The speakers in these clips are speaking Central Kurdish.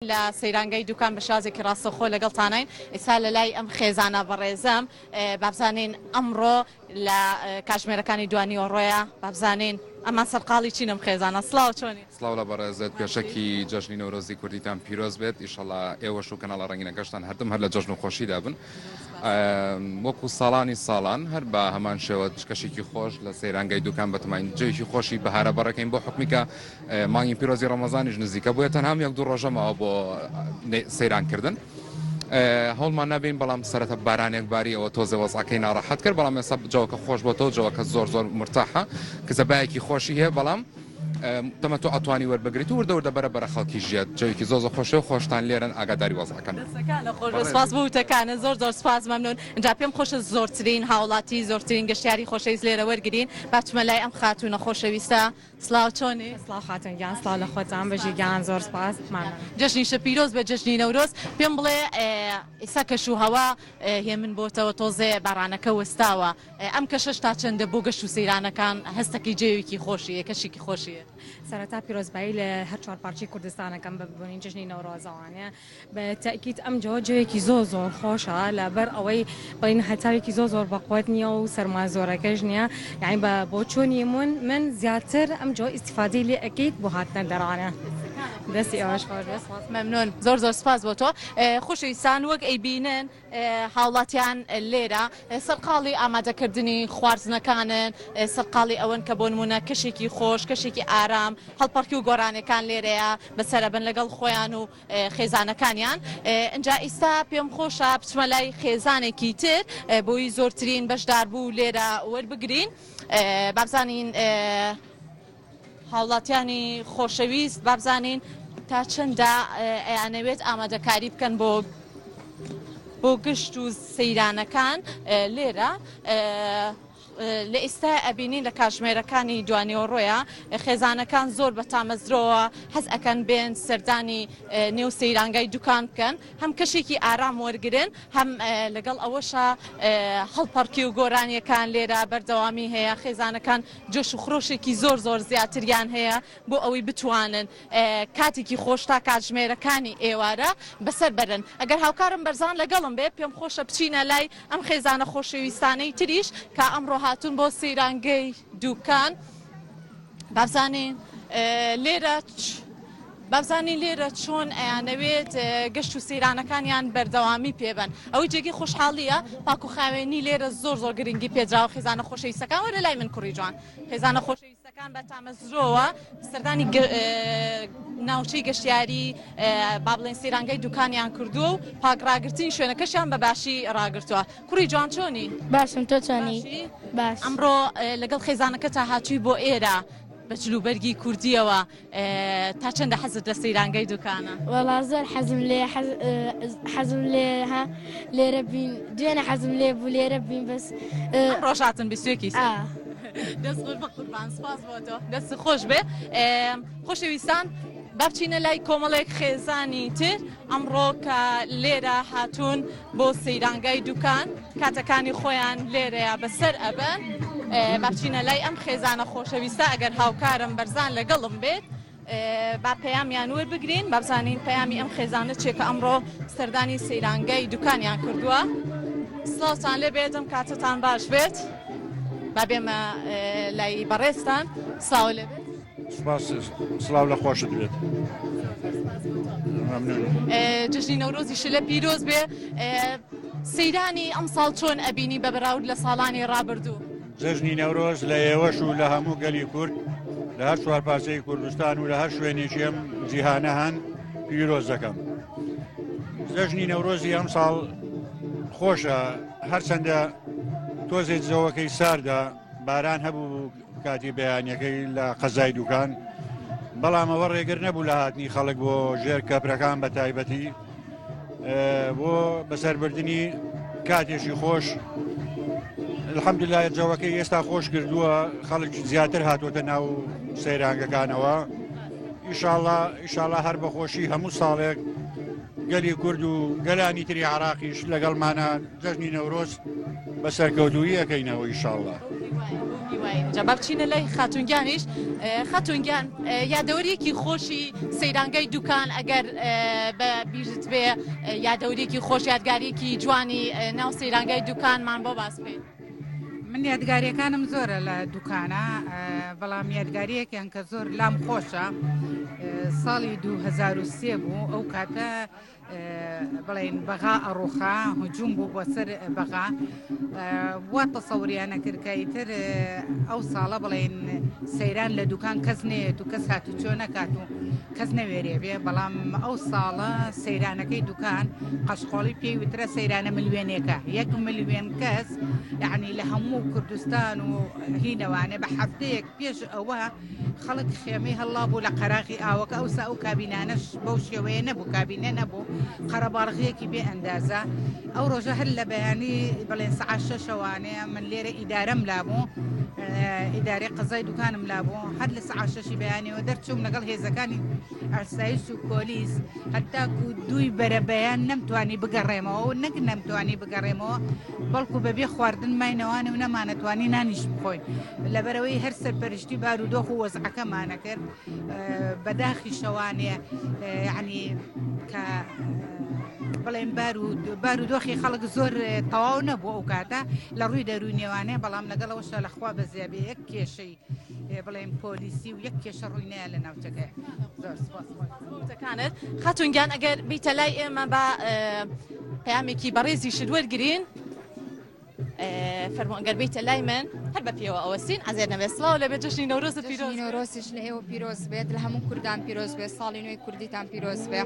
لە سەیرانگای دوکان بە شێوازێکی ڕاستەوخۆ لەگەڵتانین ئیستا لە لای ئەم خێزانە بەڕێزەم بابزانین ئەمڕۆ لە کاتژمێرەکانی دوانیوەڕۆیە بابزانین ئەمان سەرقاڵی چین ئەم خێزانە سڵاو چۆنی؟ سڵاو لە بەڕێزت پێشەکی جەژنی نەورۆزی کوردیتان پیرۆز بێت ئیشەڵا ئێوەش و کەناڵە ڕەنگینەکەشتان هەردەم هەر لە جەژن و خۆشیدا بن وەکو ساڵانی ساڵان هەر بە هەمان شێوە کەشێکی خۆش لە سەیرانگای دوکان بەتەماین جێکی خۆشی بەهارە بەڕێکەین بۆ حکومی کە مانگی پیرۆزی ڕەمەزانیش نزیکە بۆیە تەنها یەک دوو ڕۆژە ماوە بۆ سەیران کردن هەوڵمان نابین بەڵام سەرەتا بارانێک باری ئەوە تۆزێ وەزعەکەی ناڕەحەت کرد بەڵام ئێستا جەوەکە خۆش بۆ تۆ جەوەکە زۆر زۆر مرتاحە کزە بایەکی خۆشی هەیە بەڵام تەمە تۆ ئەتوانی وەربگریت و وردە وردە بەرە بەرە خەڵکی ژێت جەوێکی زۆر زۆر خۆشە و خۆشتان لێرەن ئاگاداری وەزعەکەن. دەستەکانت خۆش بێت سپاس بۆ وتەکانت زۆر زۆر سپاس مەمنون ئینجا پێم خۆشە زۆرترین هاوڵاتی زۆرترین گەشتیاری خۆشەویست لێرە وەرگرین با بچمە لای ئەم خاتوونە خۆشەویستە سڵاو چۆنی؟ سڵاو خاتون گیان سڵاو لە خۆتان بژی گیان زۆر سپاس مەمنون. جەژنیشت پیرۆز بێت جەژنی نەورۆز پێم بڵێ ئیستا کەش و هەوا هێمن بۆتەوە تۆزێ بارانەکە وەستاوە ئەم کەشەش تا چەندە بۆ گەشت و سەیرانەکان هەستەکەی جێوێکی خۆشیە کەشێکی خۆشیە؟ سەرەتا پیرۆزبایی لە هەر چوارپارچەی کوردستان ئەکەم بە بۆنەی جەژنی نەورۆزەوانێ بە تەئکید ئەم جەوە جەوێکی زۆر زۆر خۆشە لەبەر ئەوەی بڵین هەتاوێکی زۆر زۆر بەقوەت نییە و سەرما زۆرەکەش نییە یعنی بە بۆچوونی من من زیاتر ئەم جەوە ئیستیفادەی لێ ئەکەیت بۆ هاتنە دەرانە دەستی ئێوەش خۆش بێت. مەمنون زۆر زۆر سپاس بۆ تۆ خۆشەویستان وەک ئەیبینن هاوڵاتیان لێرە سەرقاڵی ئامادەکردنی خواردنەکانن، سەرقاڵی ئەوەن کە بۆ نموونە کەشێکی خۆش، کەشێکی ئارام، هەڵپەڕکی و گۆرانیەکان لێرەیە بەسەرەبەن لەگەڵ خۆیان و خێزانەکانیان. ئینجا ئیستا پێم خۆشە بچمە لای خێزانێکی تر بۆی زۆرترین بەشداربوو لێرە وەربگرین. بابزانین هاوڵاتیانی خۆشەویست بابزانین تا چەندە ئەیانەوێت ئامادەکاری بکەن بۆ بۆ گشت و سەیرانەکان لێرە لە ئێستا ئەبینین لە کاژمێرەکانی دوانیوەڕۆیە خێزانەکان زۆر بە تامەزرۆوە حەز ئەکەن بێن سەردانی نێو سەیرانگای دوکان بکەن هەم کەشێکی ئارام وەرگن هەم لەگەڵ ئەوەشا هەڵپەڕکی و گۆرانیەکان لێرە بەردەوامی هەیە خێزانەکان جۆش و خرۆشێکی زۆر زۆر زیاتریان هەیە بۆ ئەوەی بتوانن کاتێکی خۆش تا کاتژمێرەکانی ئێوارە بەسەر بەرن. ئەگەر هاوکارم بەرزان لەگەڵم بێ پێم خۆشە بچینە لای ئەم خێزانە خۆشەویستانەی تریش کە ئەمڕۆ هاتوون بۆ سەیرانگەی دوکان. بابزانین لێرە بابزانین لێرە چۆن ئەیانەوێت گەشت و سەیرانەکانیان بەردەوامی پێبەن. ئەوەی جێگەی خۆشحاڵییە پاک و خاوێنی لێرە زۆر زۆر گرنگی پێدراوە خێزانە خۆشەویستەکان وەرە لای من کوڕی جوان خێزانە خۆشەویستەکان بە تامەزرۆوە سەردانی ناوچەی گەشتیاری با بڵێن سەیرانگای دوکانیان کردووە و پاک ڕاگرتنی شوێنەکەشیان بە باشی ڕاگرتووە کوڕی جوان چۆنی؟ باشم تۆ چۆنی؟ باش. ئەمڕۆ لەگەڵ خێزانەکەتا هاتووی بۆ ئێرە بە جلوبەرگی کوردییەوە تا چەندە حەزت لە سەیرانگای دوکانە؟ وەڵا زۆر حەزم لێ حەزم لێ ها لێرە بین دوێنێ حەزم لێ بوو لێرە بین بەس ئەمڕۆش هاتن بیستوێکی دەست خۆش بە قوربان سپاس بۆ تۆ دەست خۆش بێ خۆشەویستان با بچینە لای کۆمەڵێک خێزانی تر ئەمڕۆ کە لێرە هاتوون بۆ سەیرانگای دوکان کاتەکانی خۆیان لێرەیە بەسەر ئەبەن با بچینە لای ئەم خێزانە خۆشەویستە ئەگەر هاوکارم بەرزان لەگەڵم بێت با پەیامیان وەربگرین با بزانین پەیامی ئەم خێزانە چیە کە ئەمڕۆ سەردانی سەیرانگای دوکانیان کردووە سڵاوتان لێ بێت ئەم کاتەتان باش بێت با بێمە لای بەڕێزتان سڵاو لێ بێت سپاس سڵاو لە خۆشت بێت جەژنی نەورۆزی شلە پیرۆز بێ سەیرانی ئەمساڵ چۆن ئەبینی بە بەراورد لە ساڵانی ڕابردوو؟ جەژنی نەورۆز لە ئێوەش و لە هەموو گەلی کورد لە هەر چوار پارچەی کوردستان و لە هەر شوێنێکی ئەم جیهانە هەن پیرۆز دەکەم. جەژنی نەورۆزی ئەمساڵ خۆشە هەرچەندە تۆزێک جەوەکەی ساردە باران هەبوو کاتی بەیانەکەی لە قەزای دوکان بەڵام ئەوە ڕێگر نەبوو لە هاتنی خەڵک بۆ ژێر کەپرەکان بە تایبەتی بۆ بەسەربردنی کاتێکی خۆش الحەمدلله جەوەکەی ئێستا خۆش کردووە خەڵک زیاتر هاتووەتە ناو سەیرانگەکانەوە ئیشاڵا ئیشاڵا هەر بەخۆشی هەموو ساڵێک گەلی کورد و گەلانی تری عراقیش لەگەڵمانە جەژنی نەورۆز بە سەرکەوتوویی ئەکەینەوە ئیشاڵڵا. جا با بچینە لای خاتون گیانیش. خاتون گیان یادەوەریەکی خۆشی سەیرانگای دوکان ئەگەر بە بیرت بێ یادەوریەکی خۆش یادگاریەکی جوانی ناو سەیرانگای دوکانمان بۆ باس بکەیت. من یادگاریەکانم زۆرە لە دوکانە بەڵام یادگاریەکیان کە زۆر لام خۆشە ساڵی 2023 بوو ئەو کاتە بڵێن بەغا ئەڕوخا هجوم بوو بۆ سەر بەغا وا تەسەوریان نەکرد کە ئیتر ئەو ساڵە بڵێن سەیران لە دوکان کەس نەیەت و کەس هاتوچۆ نەکات و کەس نەوێرێ بێ بەڵام ئەو ساڵە سەیرانەکەی دوکان قەشقۆڵی پێی وترە سەیرانە ملوێنێکە یەک ملوێن کەس یعنی لە هەموو کوردستان و هینەوانێ بە هەفتەیەک پێش ئەوە خەڵک خێمەی هەڵابوو لە قەراغی ئاوەکە، ئەوسا ئەو کابینانەش بەو شێوەیە نەبوو، کابینە نەبوو، قەرەباڵغییەکی بێ ئەندازە. ئەو ڕۆژە هەر لە بەیانی بڵێن سەعات شەشەوانێ من لێرە ئیدارەم لابوو، ئیدارەی قەزای دوکانم لابوو، هەر لە سەعات شەشی بەیانیەوە دەرچووم لەگەڵ هێزەکانی ئاسایش و پۆلیس هەتاکو دووی بەرەبەیان نەمتوانی بگەڕێمەوە و نەک نەمتوانی بگەڕێمەوە بەڵکو بەبێ خواردن ماینەوانێ و نەمانەتوانی نانیش بخۆین. لەبەرئەوەی هەر سەرپەرشتی بارودۆخ و وەزعەکەمانە کرد بەداخی شەوانێ یعنی کە بڵێن بارودۆخی خەڵک زۆر تەواو نەبوو ئەو کاتە لە ڕووی دەروونیەوانێ بەڵام لەگەڵەوەشە لەخوا بەزیابێ یەک کێشەی بڵێن پۆلیسی و یەک کێشە ڕووی نایە لە ناوچەکە زۆر سپاس وتەکانت خاتون گیان ئەگەر بیتە لای ئێمە بە پەیامێکی بەڕێزیشت وەرگین فەرموو ئەگەر بیتە لای من هەر بە پێوە ئەوەستین عەزێت نەبێت سڵاو لەبێت جەژنی نەورۆزت پیرۆز جەژنی نەورۆزیش لە ئێوە پیرۆز بێت لە هەموو کوردان پیرۆز بێت ساڵی نوێی کوردیتان پیرۆز بێ.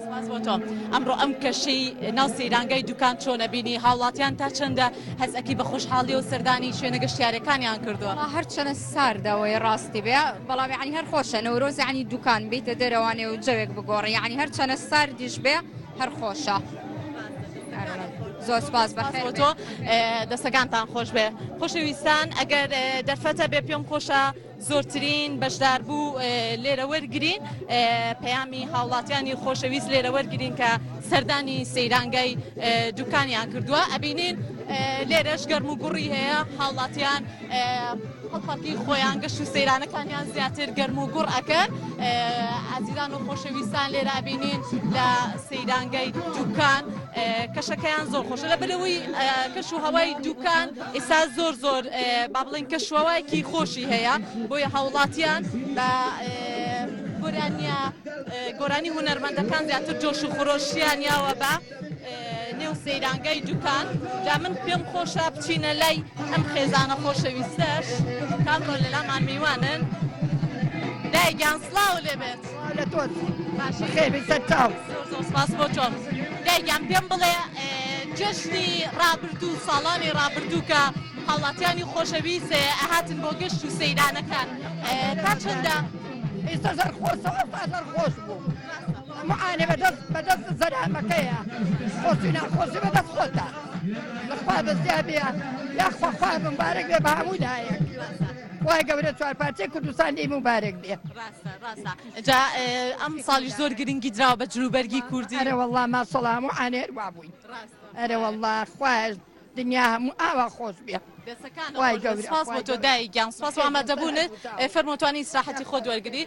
سپاس بۆ تۆ. ئەمڕۆ ئەم کەشەی ناو سەیرانگای دوکان چۆنە بینی هاوڵاتیان تا چەندە هەست ئەکی بە خۆشحاڵی و سەردانی شوێنە گەشتیارەکانیان کردووە؟ وەڵا هەرچەنە ساردە ئەوەی ڕاستی بێ بەڵام یەعنی هەر خۆشە نەورۆز یەعنی دوکان بیتە دەرەوانێ و جەوێک بگۆڕی یەعنی هەرچەنە ساردیش بێ هەر خۆشە. زۆر سپاس بەخێر تۆ دەسەکانتان خۆش بێ خۆشەویستان ئەگەر دەرفەتە بێ پێم خۆشە زۆرترین بەشدار بوو لێرە وەرگین پەیامی هاوڵاتیانی خۆشەویست لێرە وەرگین کە سەردانی سەیرانگای دوکانیان کردووە ئەبینین لێرەش گەرم و گوڕی هەیە هاوڵاتیان هەڵپەڕکی خۆیان گەشت و سەیرانەکانیان زیاتر گەرم و گوڕ ئەکەن ئازیزان و خۆشەویستان لێرە ئەبینین لە سەیرانگای دوکان کەشەکەیان زۆر خۆشە لە بەرەوەی کەش و هەوای دوکان ئێستا زۆر زۆر با بڵێن کەشوهوایەکی خۆشی هەیە بۆیە هاوڵاتیان بە گۆرانیە گۆرانی هونەرمەندەکان زیاتر جۆش و خرۆشیان یاوە بە نێو سەیرانگای دوکان جا من پێم خۆشە بچینە لای ئەم خێزانە خۆشەویستەش کامڕۆ لەلامان میوانن دایە گیان سڵاو لێ بێت لە تۆ باشی خێری سەر چاو زۆر زۆر سپاس بۆ تۆ دایە گیان پێم بڵێ جەژنی ڕابردوو ساڵانی ڕابردوو کە هاوڵاتیانی خۆشەویست ئەهاتن بۆ گەشت و سەیرانەکان تا چەندە ئێستا زۆر خۆشە ئەوسا زۆر خۆش بوو معانێ بەدەست بەدەست زەلامەکەیە خۆشی ناخۆشی بەدەست خۆتە لەخوا بەزیا بێ یاخوا خوا مبارەک بێ بە هەموو لایەک خوای گەورە چوارپارچەی کوردستان لێی مبارەک بێ. ڕاستە ڕاستە جا ئەم ساڵیش زۆر گرنگی دراوە بە جلوبەرگی کوردی. ئەرە وەڵا ماشەڵا هەموو عانێ هەر وا بووین ئەرە وەڵا خوایە دنیا هەموو ئاوا خۆش بێ. دەسەکانت خۆش بێ سپاس بۆ تۆ دایک گیان سپاس بۆ ئامادەبوونت فەرموو توانی ئیسراحەتی خۆت وەرگری.